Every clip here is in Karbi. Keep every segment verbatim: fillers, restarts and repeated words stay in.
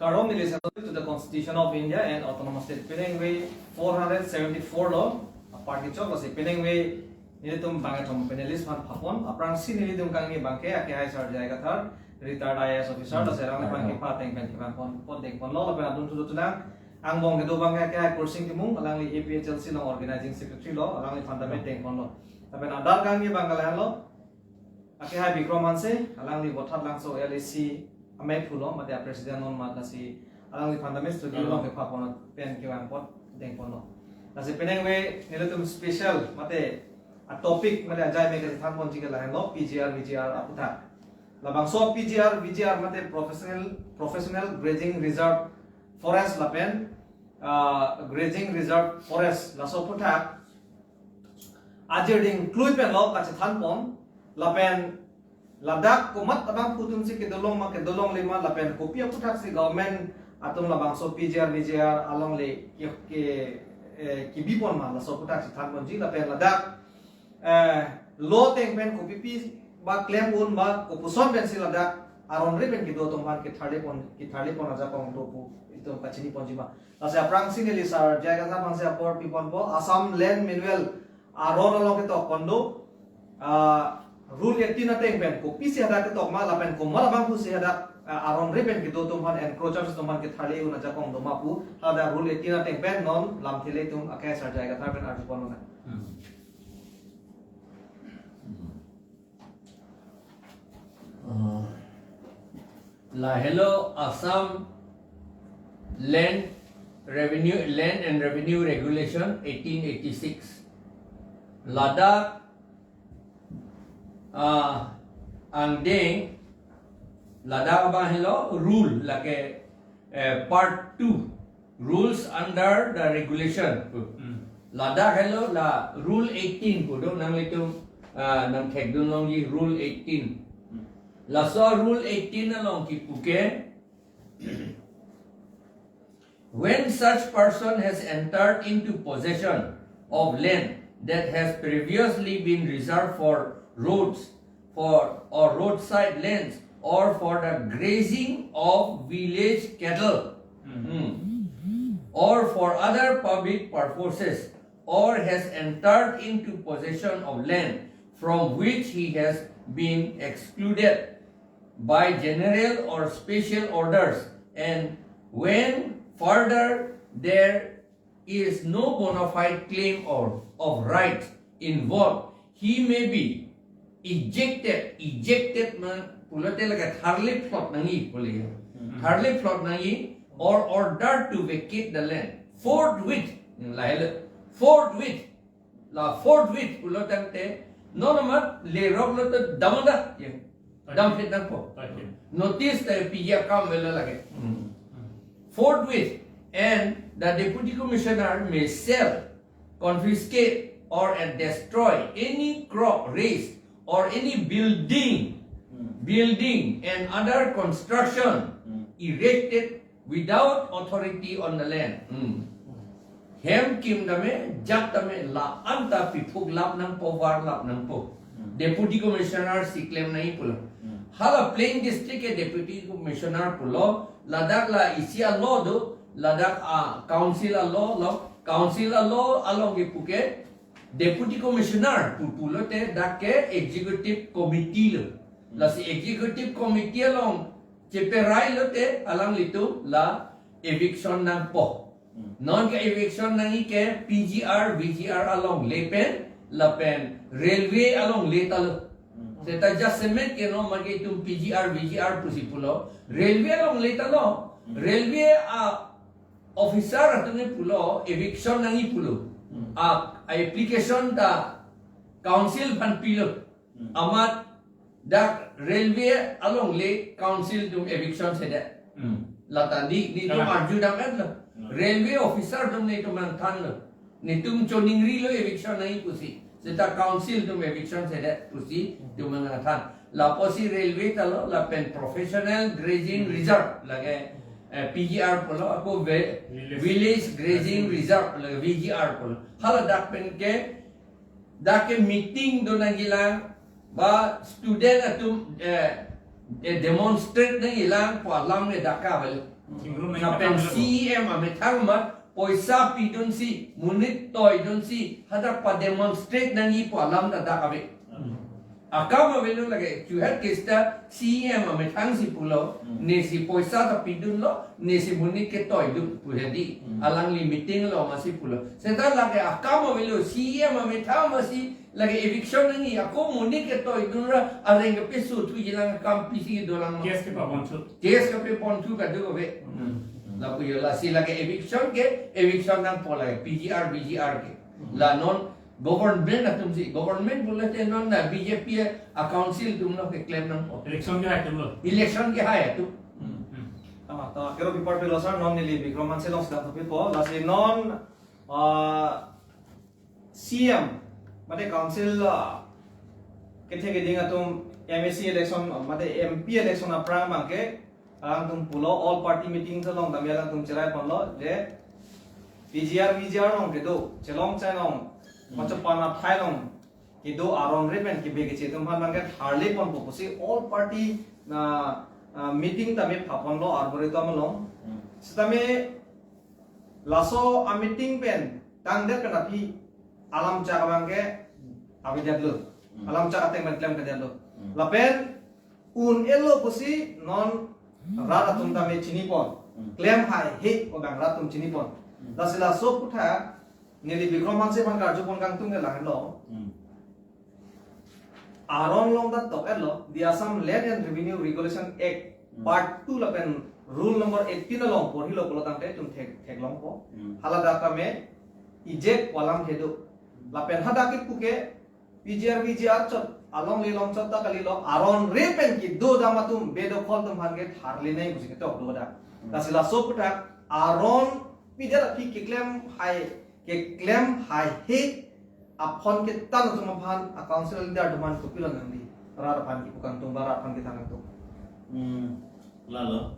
Karom neli sa to the Constitution of India and Autonomous State penang ve four hundred seventy-four lo, a-part kechok lasi penang ve nelitum bangkethom panelist aphan phapon, aphrangsi nelitum kangni abangke akehai Sir J I Kathar, retired I A S officer, Hmm. lasi alangliphan Aye. kepateng pen kevang pon, pon dengponlo, lapen adun thudu tulang, angbong kedo abangke akehai Kursing Timung, alangli A P H L C along organizing secretary lo, alangliphan tame Hmm. dengponlo. Lapen adar kangni abangke lahenlo, akehai Bikram Hanse, alangli Vothatlangso L A C amei pulo, mate a-president non mat lasi alangliphan tame studio Hello. along kephapon pen kevang pon dengponlo. Lasi penang ve nelitum special, mate a-topic, mate ajai me kachethanponji ke lahenlo, P G R, V G R aphuthak. Labangso P G R, V G R mate professional, professional grazing reserve forest lapen, ah, grazing reserve forest laso aphuthak ajirding klui pen lo kachethanpon, lapen ladak komat abang pu atumsi kedolong ma kedolongle ma lapen kopi aphuthak si government atum labangso P G R, V G R alongle ke, ke, eh, kebipon ma laso aphuthak chethanponji, lapen ladak, eh, law ateng pen kopipi ba klem un ba kopuson pensi ladak aron ri pen kedo atum aphan ketharlepon, ketharlepon ajakong do pu itum kachiniponji ma. Lasi aphrangsi neli Sir J I Kathar aphansi apor piponpo, Assam Land Manual aron along ketok kondo, ah, Rule eighteen ateng pen kopisi hadak ketok ma lapen komat abang pusi hadak, ah, aron ri pen kedo atum aphan, encroachers atum aphan ketharle un ajakong do ma pu, hadak Rule eighteen ateng pen non lamthe le itum akehai Sir J I Kathar pen arjupon lonang. Hmm. Uh, lahelo Assam Land Revenue, Land and Revenue Regulation eighteen eighty-six. Ladak, uh, angdeng, ladak abang helo rule lake, eh, part two, rules under the regulation. Hmm. Ladak helo la Rule eighteen pu do, nanglitum, ah, nangthekdun longji Rule eighteen. Hmm. Laso Rule eighteen along kipu ke, when such person has entered into possession of land that has previously been reserved for roads, for, or roadside lands, or for the grazing of village cattle, Hmm. hmm, or for other public purposes, or has entered into possession of land from which he has been excluded by general or special orders, and when further there is no bona fide claim or of right involved, he may be ejected. Ejected ma pulote lake tharle phlot nangji pule. Hmm. Tharle phlot nangji or ordered to vacate the land forthwith. Lahelo forthwith. La forthwith pulo tangte, non amat lerok lo to damda, ye. Damphit nangpo. Okay. Notice ta piji akam avelo lake. Hmm. Forthwith, and the Deputy Commissioner may sell, confiscate, or, uh, destroy any crop raised or any building, Hmm. building and other construction Hmm. erected without authority on the land. Hmm. Hem kim tame, jat tame, la-an ta piphuk lap nangpo, var lap nangpo. Hmm. Deputy Commissioner si klem nangji pulo. Hmm. Hala plain district ke Deputy Commissioner pulo, ladak la isi a-law do, ladak a-council a-law lo, council a-law along kipu ke, Deputy Commissioner pu pulote dak ke Executive Committee lo. Hmm. Lasi Executive Committee along cheperai lote alanglitum la eviction nangpo. Hmm. Non ke eviction nangji ke P G R, V G R alongle pen, lapen railway alongle ta lo. Hmm. Seta jasemet ke non mate itum P G R, V G R pusi pulo. Railway alongle ta lo. Hmm. Railway a-officer atum ne pulo, eviction nangji pulo. Hmm. A, a-application ta council aphan pilo. Hmm. Amat dak railway alongle council atum eviction sedet. Hmm. Lata ne, netum Kalang. arjudam-et lo. Hmm. Railway officer atum netum nangthanlo. Netum choningrilo eviction nangji pusi. Seta council atum eviction sedet pusi Hmm. netum nangthan. Lapusi railway ta lo, lapen professional grazing Hmm. reserve lake, eh, P G R pulo, ako ve-, Village. Village Grazing Reserve lake V G R pulo. Hala dak pen ke dak ke meeting do nangjilang, ba student atum, eh, eh, demonstrate nangjilang pu alam ke dak ke avelo. Lapen C E M amethang amat poisa pidunsi, monit toidunsi, hadak pademonstrate nangji pu alam ta dak ave. Akam avelo lake, chuhat kesta C E M amethang si pulo, Hmm. nesi poisa ta pidunlo, nesi monit ketoidun pu hedi. Hmm. Alangli meeting along si pulo. Seta lake akam avelo, C E M amethang amatsi lake eviction nangji, ako monit ketoidun ra areng kepeso thuji lang, akam pisi dolang ma. Case kepabonthu. Case kepabonthu kadokave. Hmm. Lapu jo, lasi lake eviction ke, eviction nangpo lake P G R, V G R ke. Hmm. La non government atumsi, government pulote non na B J P a-council atumlo keklem nangpo. Election kehai atumlo. Election kehai atum. Hmm. Hmm. Ah, ta kero pipar pilo sir, non neli Bikram Hanse along sedang topic po. Lasi non, ah, C E M, mate council, ah, kethe keding atum M A C election, mate M P election aphrang abangke, alangtum pulo all party meeting along damya alangtum cherai ponlo, je P G R, V G R along kedo, chelong chainong, Hmm. machopan athai along kedo aron re pen kebe keche atum aphan abangke tharle ponpo pusi all party na, ah, meeting tame pha ponlo Arboretum along. Hmm. Sitame laso a-meeting pen tangdet pen aphi alam chak abangke avedetlo. Hmm. Alam chak ateng pen klemkledetlo. Hmm. Lapen un-elo pusi non rat atum tame chinipon. Hmm. Klem haihe pu abang rat atum chinipon. Hmm. Lasi laso aputhak neli Bikram Hanse aphan karjupon kangtung ke lahenlo. Hmm. Aron along ta tok-etlo, the Assam Land and Revenue Regulation Act, Hmm. Part two lapen rule number eighteen along porhilo pulo tangte itum thek, theklongpo. Hmm. Haladak tame ejek pu alam kedo. Lapen hadak kipu ke P G R, V G R chot, alongle along chot ta kalilo, aron re pen kedo dam atum, bedokhol atum aphan ke tharle nangji pusi ketok do hadak. Hmm. Lasi laso aputhak aron pidet aphi keklem hai, keklem haihe aphon ketan atum aphan a-council leader atum aphan kopilo nangji, rat aphan kipu kangtung ba rat aphan kethan kangtung. Hmm, lalo.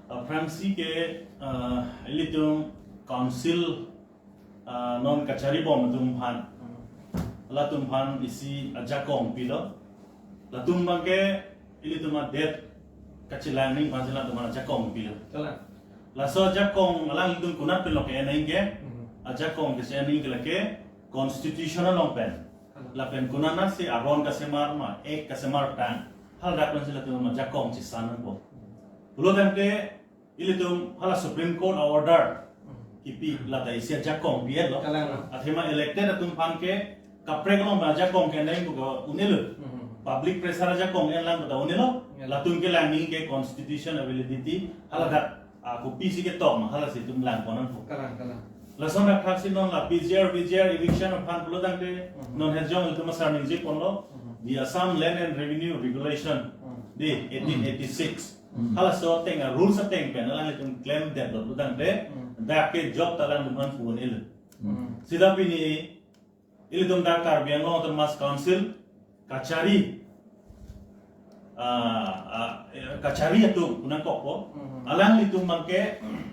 Aphrangsi ke, ah, ilitum council, ah, non kachari bom atum aphan, Hmm. latum aphan isi ajakong pilo. Latum abangke ilitum adet kachelang nangji aphansi latum aphan ajakong pilo. Kalang. Laso ajakong alanglitum konat pen lo ke-en nangji ke, Mhm. ajakong ke-en nangji ke lake constitution along pen. Kalang. Lapen konatsi aron kasemar ma, act kasemar tang, haladak pensi latum ajakong chesan nangpo. Mhm. Pulo tangte ilitum hala Supreme Court order Mhm. kipi, lata isi ajakong pi-etlo. Kalang. Athema elected atum aphan ke kaprek along ajakong ke nangji pu ke un-elo. Mhm. Public pressure ajakong enlang ta un-elo. Ya. Latum kelang nangji ke constitution validity, haladak, ah, kopisi ketok ma, halasi itum langpon nangpo. Kalang, kalang. Lason athak si non la P G R, V G R eviction aphan pulo tangte, Mhm. non hejong itum asar ningje ponlo, Mhm. the Assam Land and Revenue Regulation, Mhm. di eighteen eighty-six. Mhm. Halaso ateng a-rules ateng pen alanglitum klemdetlo pulo tangte, Mhm. dak ke job ta alanglitum aphan pu un-elo. Mhm. Sita pini ilitum dak Karbi Anglong Autonomous Council kachari, ah, ah, eh, kachari atum kunang kokpo. Mhm. Alanglitum abangke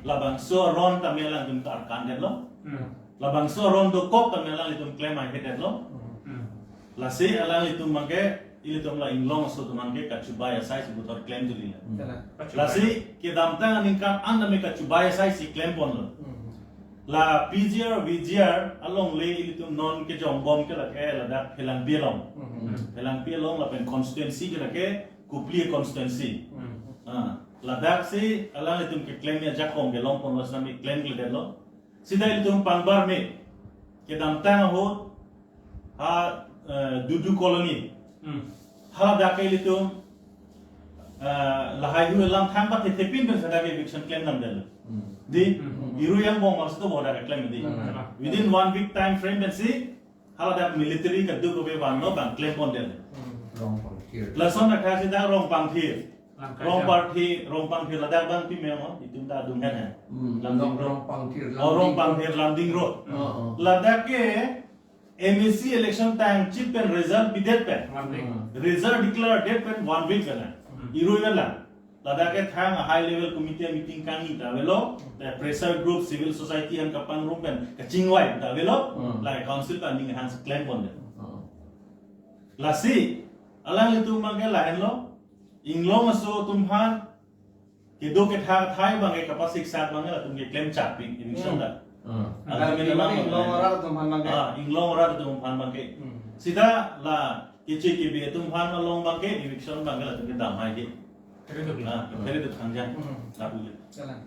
labangso aron tame alanglitum karkan detlo. Mhm. Labangso aron dokok tame alanglitum klem ahe detlo. Mhm. Lasi alanglitum abangke ilitum la inglong aso atum abangke kachubai asai si puthot klem duli la. Kalang. Lasi kedamtang aningkan an tame kachubai asai si klem ponlo. Mhm. La P G R, V G R alongle ilitum non kejong bom ke lake ladak Phelangpi along. Mhm. Phelangpi along lapen constituency ke lake Kopili constituency. Mhm. Ah, ladak si alanglitum keklem ajakong kelong ponlo sami klemkledetlo. Sita ilitum pangbar me kedamtang ahut ha, eh, Dudu Colony. Hmm. Haladak ke ilitum, eh, lahai hu alam thang pathe thepin pen seta ke eviction klem damdetlo. Hmm. Di, Hmm. Irui angbong mas to bodak klem di. Hmm. Within one week time frame pensi haladak military kadokave vanlo bang klem pondetlo. Hmm. Rongpangthir. Lason athak sita Rongpangthir. Langkajang. Rongpangthir, Rongpangthir ladak bang pi memo, itum ta adung hen hen. Hmm. Lamding Rong-, Road. Rongpangthir, Oh, Lamding Rongpangthir Road. Lamding Road. Oh, oh. Ladak ke M A C election tangchit pen result pidet pen. Lamding. Hmm. Result declare det pen one week pen lang. Hmm. Irui pen lang. Ladak ke thang high level committee meeting kangni ta avelo, te pressure group, civil society aphan kapangrum pen kachingvai ta avelo, Hmm. la council ta ning hang klem pondet. Hmm. Lasi, alanglitum abangke lahenlo, inglong aso atum aphan kedo ketha athai abangke kapasiksat abangke latum ke klem chakpi eviction Hmm. ta. Hmm. Alangli Alangli memang inglong arat atum aphan abangke. Ah, inglong arat atum aphan abangke. Hmm. Sita la keche kebe atum aphan along abangke eviction abangke latum ke damhai ke. Kere to ke. Ah, kere to thangjang. Hmm. Lapu ke. Jalan.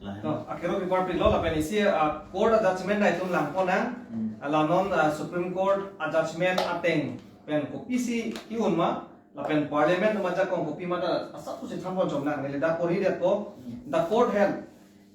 Lahen. To, akhirlo paper pilo lapen isi, ah, court judgment na itum langpon nang. Hmm. Ala non, ah, Supreme Court judgment ateng pen kopisi ki-un ma, lapen Parliament atum ajakong kopi ma ta asap pusi thanpon chom nang, neli dak pori detpo. Hmm. The court held,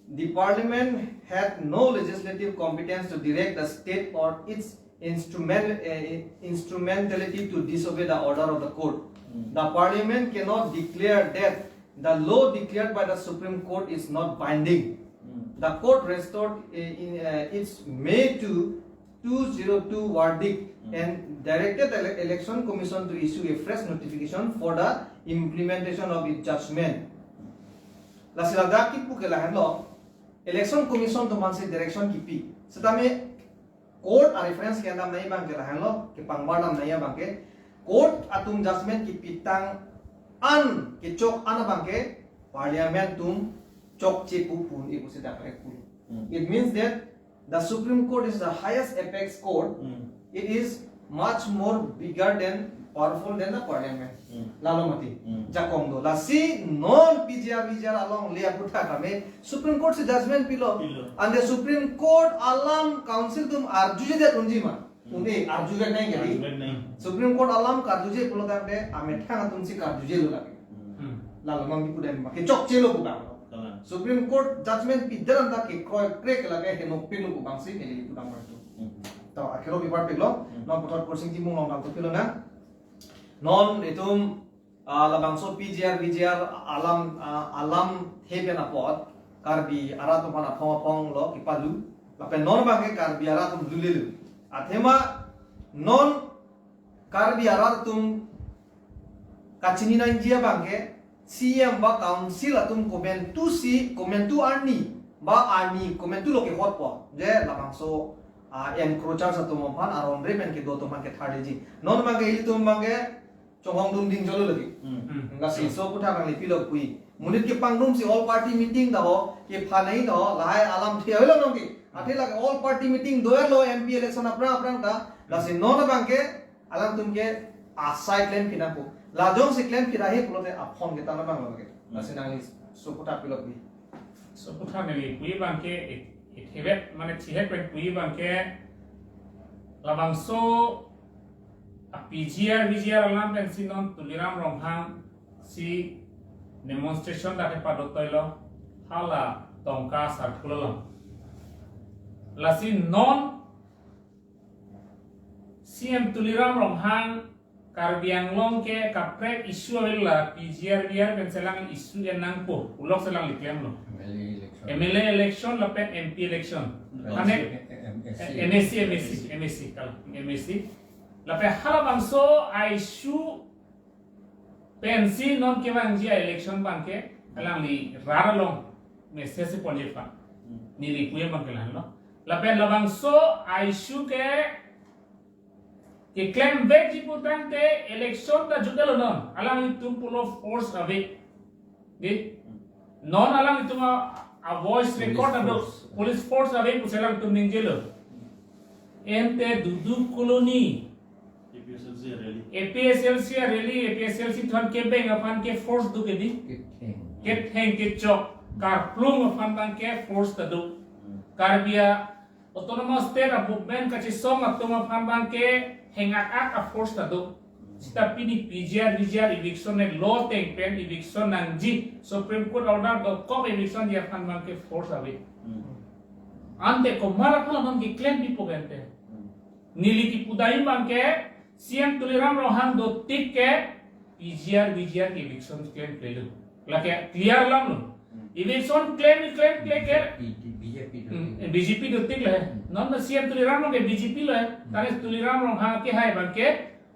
the Parliament had no legislative competence to direct the state or its instrument, eh, instrumentality to disobey the order of the court. Hmm. The Parliament cannot declare that the law declared by the Supreme Court is not binding. Hmm. The court restored, eh, in, eh, its May two, two zero two verdict Hmm. and directed the Ele- Election Commission to issue a fresh notification for the implementation of its judgment. Lasi ladak kipu ke lahenlo, Election Commission atum aphansi direction kipi. Setame court a-reference kedam nangji abangke lahenlo, kepangbar dam nangji abangke, court atum judgment kipitang an, kechok an abangke, Parliament atum chokche pu pu-un-e pusi dak rek pulo. Hmm. It means that the Supreme Court is the highest apex court. Hmm. It is much more bigger than, powerful than the Parliament. Hmm. Lalo mati. Hmm. Jakong do. Lasi non P G R V G R alongle aputhak kami Supreme Court si judgment pilo. Pilo. And the Supreme Court alam council atum arjuje det unji ma. Hmm. Un-e, arjuje nangji. Arjuje nangji. Supreme Court alam karjuje pulo tangte amethang atumsi karjujelo lake. Hmm. Hmm. Lalo mami kudem ma kechokchelo pu abang. Kalang. Supreme Court judgment pidet anta kekroi krek lake henopin pu abangsi neli pu abang itu. Hmm. To, akhirlo paper pilo, Hmm. non puthot Kursing Timung along nangtupilo nang. Non itum, ah, labangso P G R, V G R alam, ah, alamthe pen apot, Karbi arat atum aphan aphong aphong lo kipalu, lapen non abangke Karbi arat atum lulelo. Athema non Karbi arat atum kachini nangji abangke, C E M ba council atum komantusi, komantu arni, ba arni komantulo kehotpo. Je labangso, ah, encroachers atum aphan, aron re pen kedo atum aphan ketharliji. Non abangke ilitum abangke chonghong dun ding jolo lagi. Hmm. Hmm. Lasi laso aputhak nangli pilo pu-i. Monit kepangdumsi all party meeting ta ho, kephanai ta ho, lahai alamthe avelo nangke. Athe lake all party meeting doyarlo M P election aphrang aphrang ta. Lasi non abangke, alangtum ke asai klem kina pu. La jongsi klem kina he pulote aphong ke tana abang lake. Lasi nangli laso aputhak pilo pu-i. Laso aputhak neli pu-i abangke it, it hevet, mane chihet pen pu-i abangke labangso a P G R, V G R alam pensi non Tuliram Ronghang si demonstration dak kepadotoilo, hala tongka sarthulo. Lasi non C M Tuliram Ronghang Karbi Anglong ke kaprek issue avelo, la P G R V G R pensi alang issue en nangpo, pulok si alangli klemlo. M L A election. M L A election lapen M P election. Lapen Mane M A C, M A C, M A C, kalang, M A C. Lapen halabangso a-issue pensi non kevangji a-election abangke alangli rat along message ponji aphan. Hmm. Neli pu-i abangke lahenlo. Lapen labangso a-issue ke keklem vekji pu tangte election ta jutdetlo non. Alanglitum pulo force ave. Di? Non alanglitum a, a-voice Police record ado. Force. Police force ave pusi alangtum ningjelo. Ante Dudu Colony A P H L C rally. A P H L C rally, A P H L C atum kebeng aphan ke force do ke di? Ketheng. Ketheng kechok. Karplung aphan abangke force ta do. Hmm. Karbi a Autonomous State a-movement kachesong atum aphan abangke hengak ak a-force ta do. Seta pini P G R, V G R eviction ne law ateng pen eviction nangji, Supreme Court order dokok eviction ji aphan abangke force ave. Hmm. Ante komat aphan abang keklem pipo ke ante. Hmm. Neli kipu dai abangke C M Tuliram Ronghang dotik ke P G R, V G R ke eviction klemklelo. Lake clear alam lo. Hmm. Eviction klem, klemkle ke. B J P, B J P Hmm, dotik. B J P dotik le. Hmm. Non na C M Tuliram Ronghang ke B J P le. Hmm. Tangte Tuliram Ronghang kehai abangke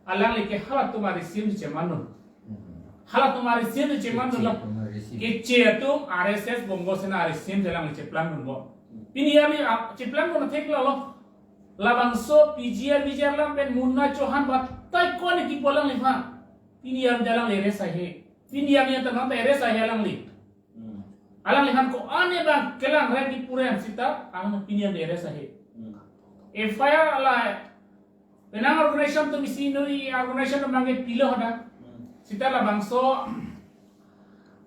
alangli ke halatum a-regime chemandun. Hmm. Halatum a-regime chemandunlo. Keche atum a-regime. Keche atum R S S Bongo Sena a-regime alangli cheplangdunlo. Hmm. Pini arni a, cheplangdun theklonglo. Labangso P G R, V G R alam pen Munna Chauhan batai ko-an kipu alangliphan. Pini arni alangli arrest ahe. Pini arni anta non ta arrest ahe alangli. Hmm. Alangliphan ko-an abang kelang rek di puren sita, alang pini an arrest ahe. Hmm. F I R alai, penang organization atum isi noi organization atum abangke pilo hadak. Hmm. Sita labangso,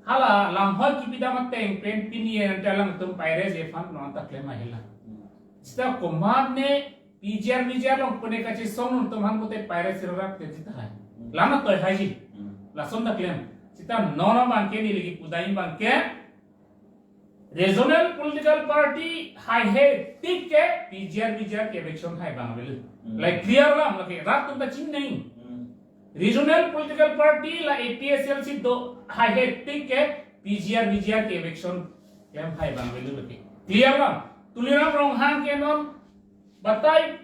hala lamhoi kipidam ateng pen pini an alangtum pa-arrest aphan non ta klem ahe la. Hmm. Sita komatne P G R V G R along pune kachesong atum aphan pute pa-arrest sirarap te sita hai. Hmm. Lana toi haiji. Hmm. Lason ta klem. Sita non abangke neli kipudai abangke regional political party haihe tik ke P G R V G R ke eviction hai abang avelo. Hmm. Like clear lam lake rat atum ta chini nang. Hmm. Regional political party la A P H L C do haihe tik ke P G R V G R ke eviction klem hai abang avelo lake. Clear lam. Tuliram Ronghang ke non batai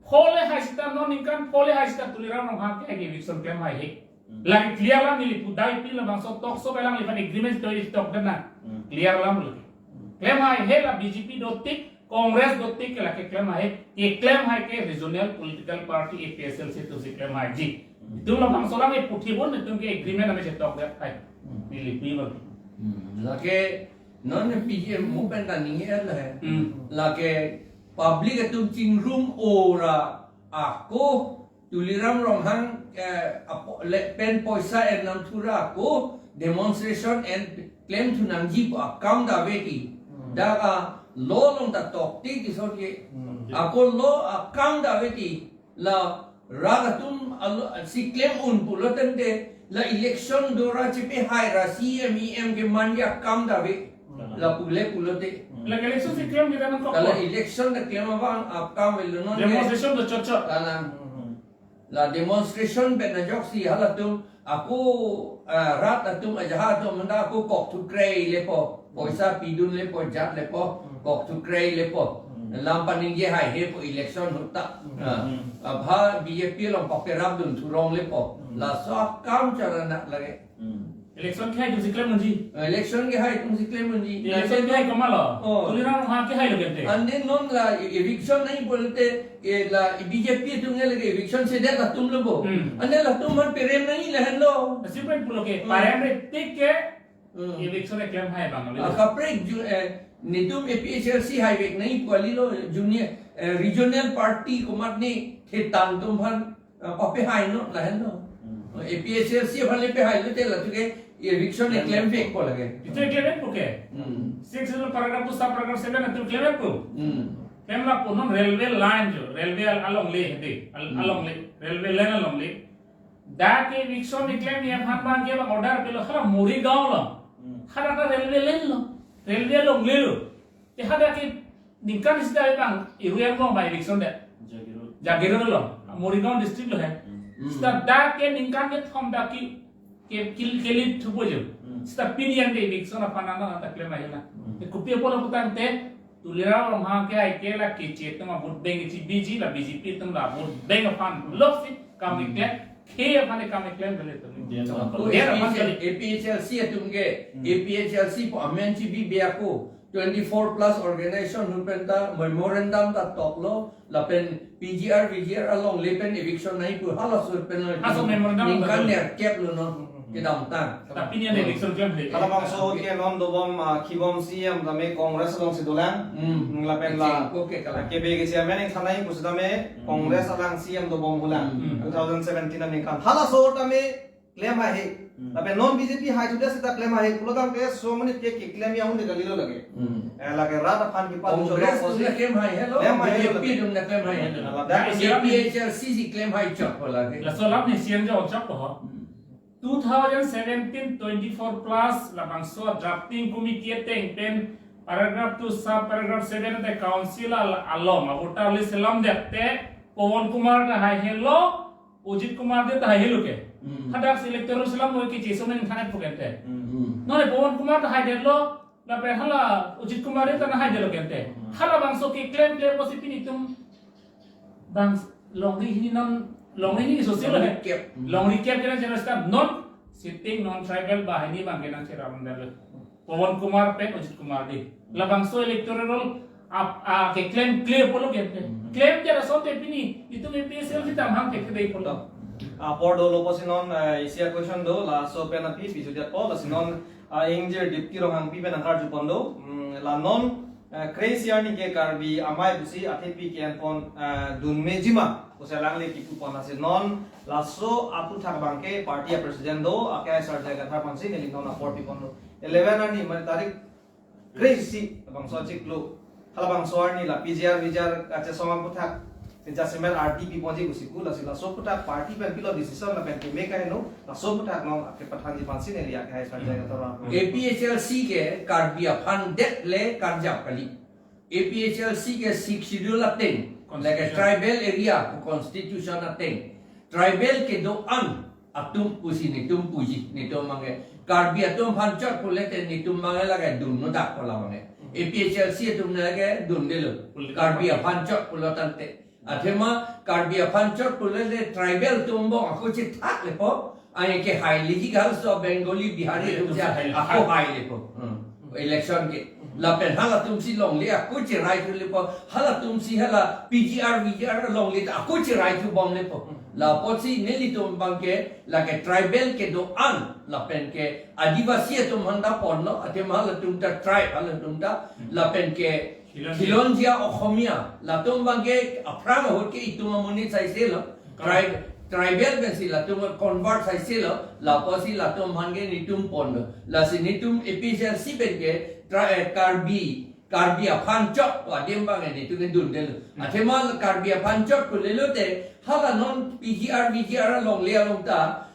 pho le hai sita non ningkan pho le hai sita Tuliram Ronghang ke eviction klem haihe. Hmm. Lake clear lam neli pudai pi labangso talk show alangliphan agreement to is talk dan na. Hmm. Clear lam lake. Hmm. Klem haihe la B J P do tik, Congress do tik ke lake klem haihe, keklem hai ke regional political party A P H L C atum si klem haiji. Hmm. Itum labangso alang e puthi bon itum ke agreement ame chetok det hai. Hmm. Neli pi bang. Hmm. Lake non P G M mu pen ta ningje la hai. Hmm. Lake public atum chingrum ora ako Tuliram Ronghang, eh, apo-, le-, pen poisa en nangthura ako demonstration en klem thu nangji pu akam ta ave ti. Hmm. Dak a law along ta tok ti tison ke. Hmm. Ako law akam ta ave ti la rat atum alo, si klem un pulo tangte la election dora chepe hai ra C M E M ke manja akam ta ave. Hmm. La pule pulote. Hmm. La election si klem kita nangkok. Kala election ta klem abang akam avelo non ke. Demonstration do chot chot. Kala. Hmm. La demonstration pen ajoksi halatum ako, ah, rat atum ajaha atum manda ako kok thu krei lepo, poisa pidun lepo, jat lepo, hmm, kok thu krei lepo. Hmm. Lam paningje haihe po election ahut ta. Hmm. Ah, hmm, abha B J P along paperap dun thurong lepo. Hmm. Laso akam chara nak lage. Hmm. Election kehai atum si klem unji. Election kehai atum si klem unji. Election kehai komatlo? Oh. Tuliram Ronghang kehai lo kente. Ante non la e-, eviction nangji pulote, e la B J P atum ke lake eviction sedet latum lo bo. Hmm. Ante latum aphan perem nangji lahenlo. Asi pen pulo ke, hmm, parem re tik ke, hmm, eviction keklem hai abang lo. Ah, kaprek ju-, eh, netum A P H L C haivek nangji pu kalilo junior, eh, regional party komatne ketang atum aphan ah, pape hai non, lahenlo. Hmm. A P H L C aphan le pe hai lote latum ke eviction, hmm, keklem vek po lake. Itum keklem vek po ke? Hmm. Six paragraph two sub paragraph seven atum keklem vek po. Hmm. Klem lapu non railway line jo, railway al-, alongle hedi, al-, hmm, alongle, railway line alongle. Dak ke eviction keklem aphan abangke abang order pilo hala Morigaon lo. Hmm. Hala ta railway line lo. Railway alongle lo. Te hala ke ningkan sita abang iru yang long bai eviction det. Jagiroad. Jagiroad lo. Morigaon district lo he. Hmm. Sita dak ke ningkan kethom dak ke, ke, ke, keklem thupo jo. Hmm. Sita pini an de eviction aphan nangta klem ahi na. Hmm. Te kopi apot lo putangte Tuliram Ronghang ke hai ke la keche atum avote bank chebiji la B J P atum la avote bank aphan lok si kam, hmm, keklem, khei aphan kam keklem bele atum. Dia, hmm, aphan, dia aphan kali. A P H L C atum ke, hmm, A P H L C pu amen chebi be ako. Twenty-four plus organization ahut pen ta memorandum ta toklo, lapen P G R, V G R alongle pen eviction nangji pu halaso ahut pen lo. Halaso memorandum ningkan toklo. Nerkep lo non, hmm, hmm, hmm, kedamtang. Tapi ni ada eviction klem de. Halabangso ke non dobom, ah, kibom C M tame Congress alongsi dolang. Hmm. Hmm, lapen la. Kecheng ko ke kalang. K B ke chairman nangthanji pu sitame, hmm, Congress alang C M dobom hulang. Hmm. Two thousand seventeen aningkan. Halaso tame klem ahe. Hmm. Lapen non B J P hai sudah sita klem ahe. Pulo tangte so mani ke keklem ya hunde kalilo lake. Hmm. Eh, lake rat aphan kipa Congress cholo atum si klem ahe lo, klem ahe lo B J P lake. Atum ta klem ahe lo. Hala dak A P H L C si klem ahe chot po lake. Laso alam ni C M jo chot po. Hmm. Two thousand seventeen twenty-four plus labangso drafting committee ateng pen paragraph two sub paragraph seven ante council al-, along a voter list selam det te Pawan Kumar ta haihelo, Ajit Kumar Dey ta haihelo ke. Hmm. Hadak si electoral selam lo ke cheso men thanet pukente. Hmm. Non Pawan Kumar ta haidetlo, lapen hala Ajit Kumar Dey ta haidetlo kente. Hmm. Halabangso keklem klem pusi pini atum bang longri hini non, longri hini social longri he. Kep. Longri kep kena channel star non sitting non tribal banghini abangke nangcherap dalo. Pawan Kumar pen Ajit Kumar Dey. Labangso electoral roll ap, a, keklem clear pulo kente. Hmm. Klem ke lason te pini itum A P H L C ta amhang ke kedei pulo. Ah, apor dolo pusi non, eh, isi a-question do, laso pen aphi pi sudia po, lasi non Ah, ingjir Dipti Ronghangpi pen nangkarju pon do. Hmm, la non, eh, kre-isi arni ke Karbi Amei pusi athepi ke-en pon, eh, dun meji ma pusi alangli kipu pon, lasi non laso aphuthak abang ke party a-president do, akehai Sarjai Kathar aphansi neli non apor pi pon do. Eleven arni, mane tarik kre-isi bangso achiklo. Halabangso arni la P G R V G R kachesong aphuthak, jasemet R D P ponji pusi pu, lasi laso aphuthak party pen pilo decision lapen keme kaheno, laso aphuthak non kepathanji aphansi neli akehai Sarjai Kathar apor. A P H L C ke Karbi aphan det le karjap kali. A P H L C ke Sixth Schedule ateng, lake tribal area constitution ateng. Tribal kedo-an atum pusi netum puji, netum abang ke Karbi atum aphan chot pule te netum abang ke lake dunno dak pu labang ke. A P H L C atum lake dundelo. Karbi aphan chot pulo tangte. Athema Karbi aphan chot pule te tribal atum angbong ako chethak lepo. Ai ke haili ji gal so Bengali, Bihari atum ja ako hai lepo. Hmm. Election ke. Lapen halatumsi longle ako cherai thu lepo. Halatumsi hala P G R, V G R longle ta ako cherai thu bom lepo. La apotsi nelitum abang ke lake tribal kedo-an lapen ke Adivasi atum aphan ta ponlo, athema halatum ta tribe, halatum ta lapen ke Khilonjia. Khilonjia Okhomia, latum abang ke aphrang ahut ke itum amonit saiselo. Correct. Tribe, tribal pensi latum convert saiselo, la apotsi latum aphan ke netum ponlo. Lasi netum A P H L C pen ke tri-, eh, Karbi, Karbi aphan chot pu adim abang ke netum ke dundelo. Hmm. Athema Karbi aphan chot pu lelo te, hala non P G R, V G R alongle along ta,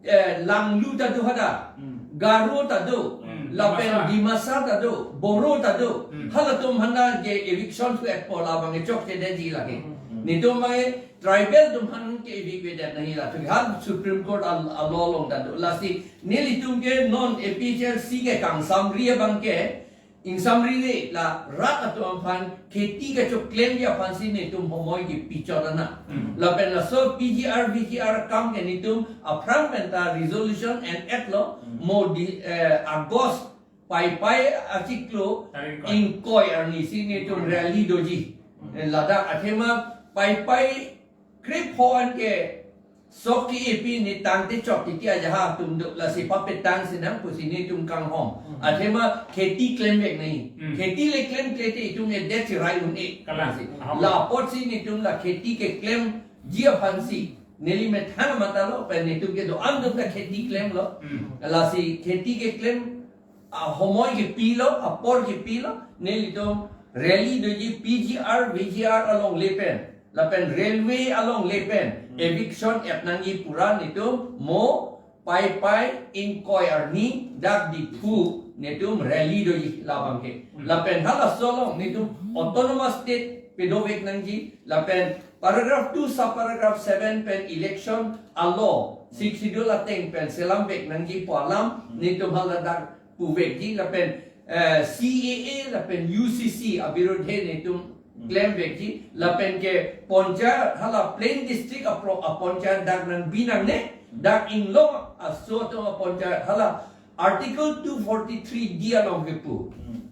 eh, Langlu ta do hadak, Hmm. Garo ta do, Hmm. lapen Dimasa. Dimasa ta do, Boro ta do, Hmm. halatum aphan ta ke eviction thu-et pu labang ke chokche detji lake. Hmm. Netum abang ke tribal atum aphan ke evict vedet nangji la thu hal Supreme Court al-, a-law along ta do. Lasi nelitum ke non A P H L C ke kangsamri abang ke, ingsamri le la rat atum aphan kheti kachoklemji aphansi netum homoi kipi chot ana. Hmm. Lapen laso P G R, V G R akam ke netum aphrang pen ta resolution en-etlo, Hmm. mo di, eh, August Paipai achiklo Tarik ingkoi. Ingkoi arni si netum Hmm. rally doji. Hmm. Eh, ladak athema Paipai krepho an ke sok ke-epi ne tangte chok titi ajaha atum do, lasi papetang sinang pusi netum kanghon. Hmm. Athema kheti klemvek nangji. Hmm. Kheti le klemkle te itum edet cherai un-e. Kalang. Lasi. Aham. La apotsi netum la kheti keklemji aphansi neli methang matha lo, pen netum kedo-an atum ta kheti klemlo. Hmm. Lasi kheti keklem ahomoi kepilo, apor kepilo, nelitum rally doji P G R, V G R alongle pen, lapen railway alongle pen, Hmm. eviction et nangji pura netum mo Paipai ingkoi arni dak Diphu netum rally doji labang ke. Hmm. Lapen halaso along netum autonomous state pedovek nangji, lapen paragraph two, subparagraph seven pen election a-law, Sixth Schedule ateng pen selamvek nangji pu alam, Hmm. netum haladak puvekji lapen, eh, C A A lapen U C C abirudhe netum Hmm. klemvekji lapen ke panchayat hala plain district apro-, a-panchayat dak nangbi nangne, dak inglong aso atum a-panchayat hala Article two forty-three D along kipu. Hmm.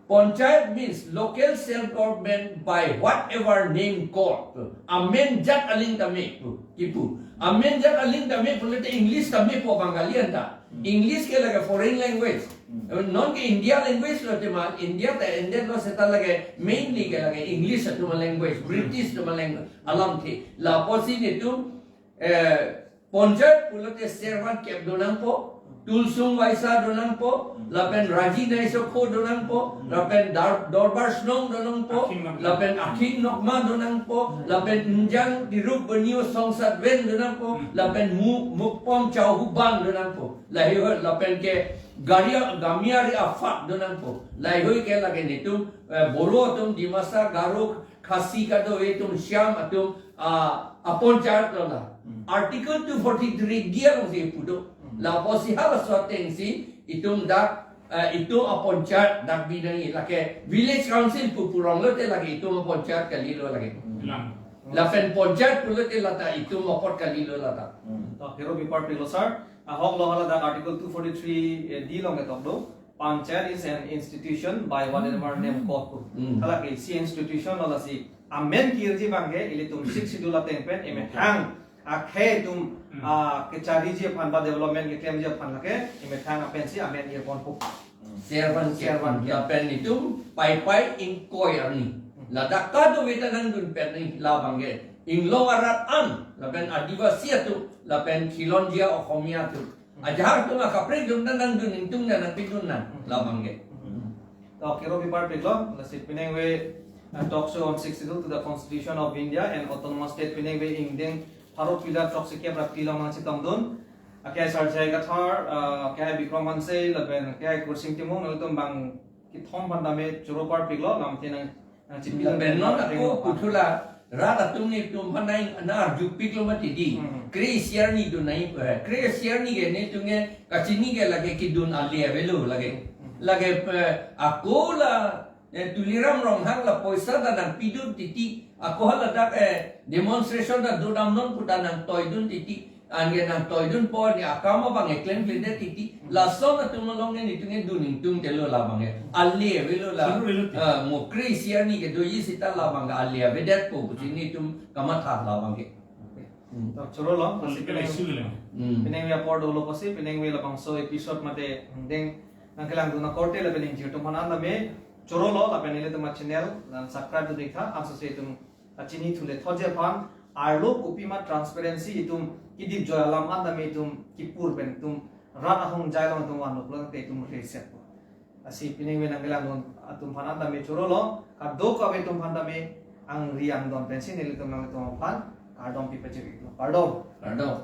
Panchayat means local self government by whatever name called. Amen jat aling tame pu, kipu. Amen jat aling tame pulote English tame pu Bengali anta. Hmm. English ke lake foreign language. Hmm. Non ke India language lo tema, India ta endetlo seta lake mainly ke lake English atum a-language, Hmm. British atum a-language, alamthe. La apotsi netum, eh, panchayat pulote servant kep donangpo, tulsung vaisa donangpo, lapen raji naisokho donangpo, lapen dar-, dorbar snong donangpo, Akhing nokma. Lapen akhing nokma donangpo, lapen injang dirup benio songsat ven donangpo, Hmm. lapen mu-, mukpom chauhu ban donangpo. Lahei hoi lapen ke gari a-, gamia ri afat donangpo. Lahei hoi ke lake netum, eh, Boro atum, Dimasa, Garo, Khasi kadokave atum, Shyam atum, ah, a-panchayat lo la. Hmm. Article two forty-three D alongsi pudo. Hmm. La apotsi halaso atengsi itum dak, eh, itum a-panchayat dak bi nangji, lake village council pu purong lote lake itum a-panchayat kalilo lake. Hmm. Lang. Lapen panchayat pulote lata itum apot kalilo lata. Hmm. To, hero bipar pilo sir. Ahok lo hala dak Article two forty-three D along ketok do. Panchayat is an institution by whatever name called. Hmm. Hala ke isi institution lo, lasi amen kirji abang ke ilitum Sixth Schedule ateng pen emethang akhei atum, hmm, ah, kechariji aphan ba development keklemji aphan lake emethang apensi amen irpon pu. Servan ke. Servan ke. Lapen itum Paipai ingkoi arni. Hmm. Ladak kadokave ta nangdun pet ni labang ke. Inglong arat an, lapen Adivasi atum, lapen Khilonjia Okhomia atum. Hmm. Ajahak atum akaprek atum ta nangdun ingtung na nangpidun na, hmm, labang ke. Hmm. To kero bipar piklo, lasi pinengve, uh, talk show on sixty-two to the Constitution of India and Autonomous State pinengve ingdeng pharo pila throksi kep ra pilo nangchetongdun. Akhei Sarjai Kathar, uh, akhei Bikram Hanse, lapen akhei Kursing Timung, nangtum bang kethom aphan tame choro parpiklo, lamthe nang, nangchipilo. Lapen non ako puthot la, rat atum netum aphan nang, nang arjupiklo mati di. Hmm. Kre-isi arni dun nai, eh, kre-isi arni ke netum ke kachini ke lake kedun ale avelo lake. Hmm. Lake, eh, ako la, eh, Tuliram Ronghang la poisa ta nangpidun titi, ako haladak, eh, demonstration ta dodamnon pu ta nangtoidun titi, anke nangtoidunpo ni akam abang ke klemkledet titi. Lason atum along ke netum ke dun ingtungdetlo labang ke. Ale avelo la. Suru avelo ti. Ah, mo kre-isi arni kedoji seta labang ke ale avedetpo pusi netum kamatha labang ke. Hmm. To chorolo, hmm, pasi pineng, issue le. Hmm. Pinengve apor dolo pasi, pinengve labangso episode mate ingdeng nangkelangdun akorte lapen ingjir atum aphan an tame chorolo, lapen ilitum achannel nang subscribe do diktha, ansose itum kachini thule thotji aphan, arlo kopima transparency itum kedipjoi alam an tame itum kipur pen itum rat ahongjai along itum vanloklo te itum reset po. Lasi pinengve nangkelangdun atum aphan an tame chorolo, kadokave atum aphan tame angri angdon pensi nelitum nanglitum aphan kardom pipachiriklo. Kardom. Kardom.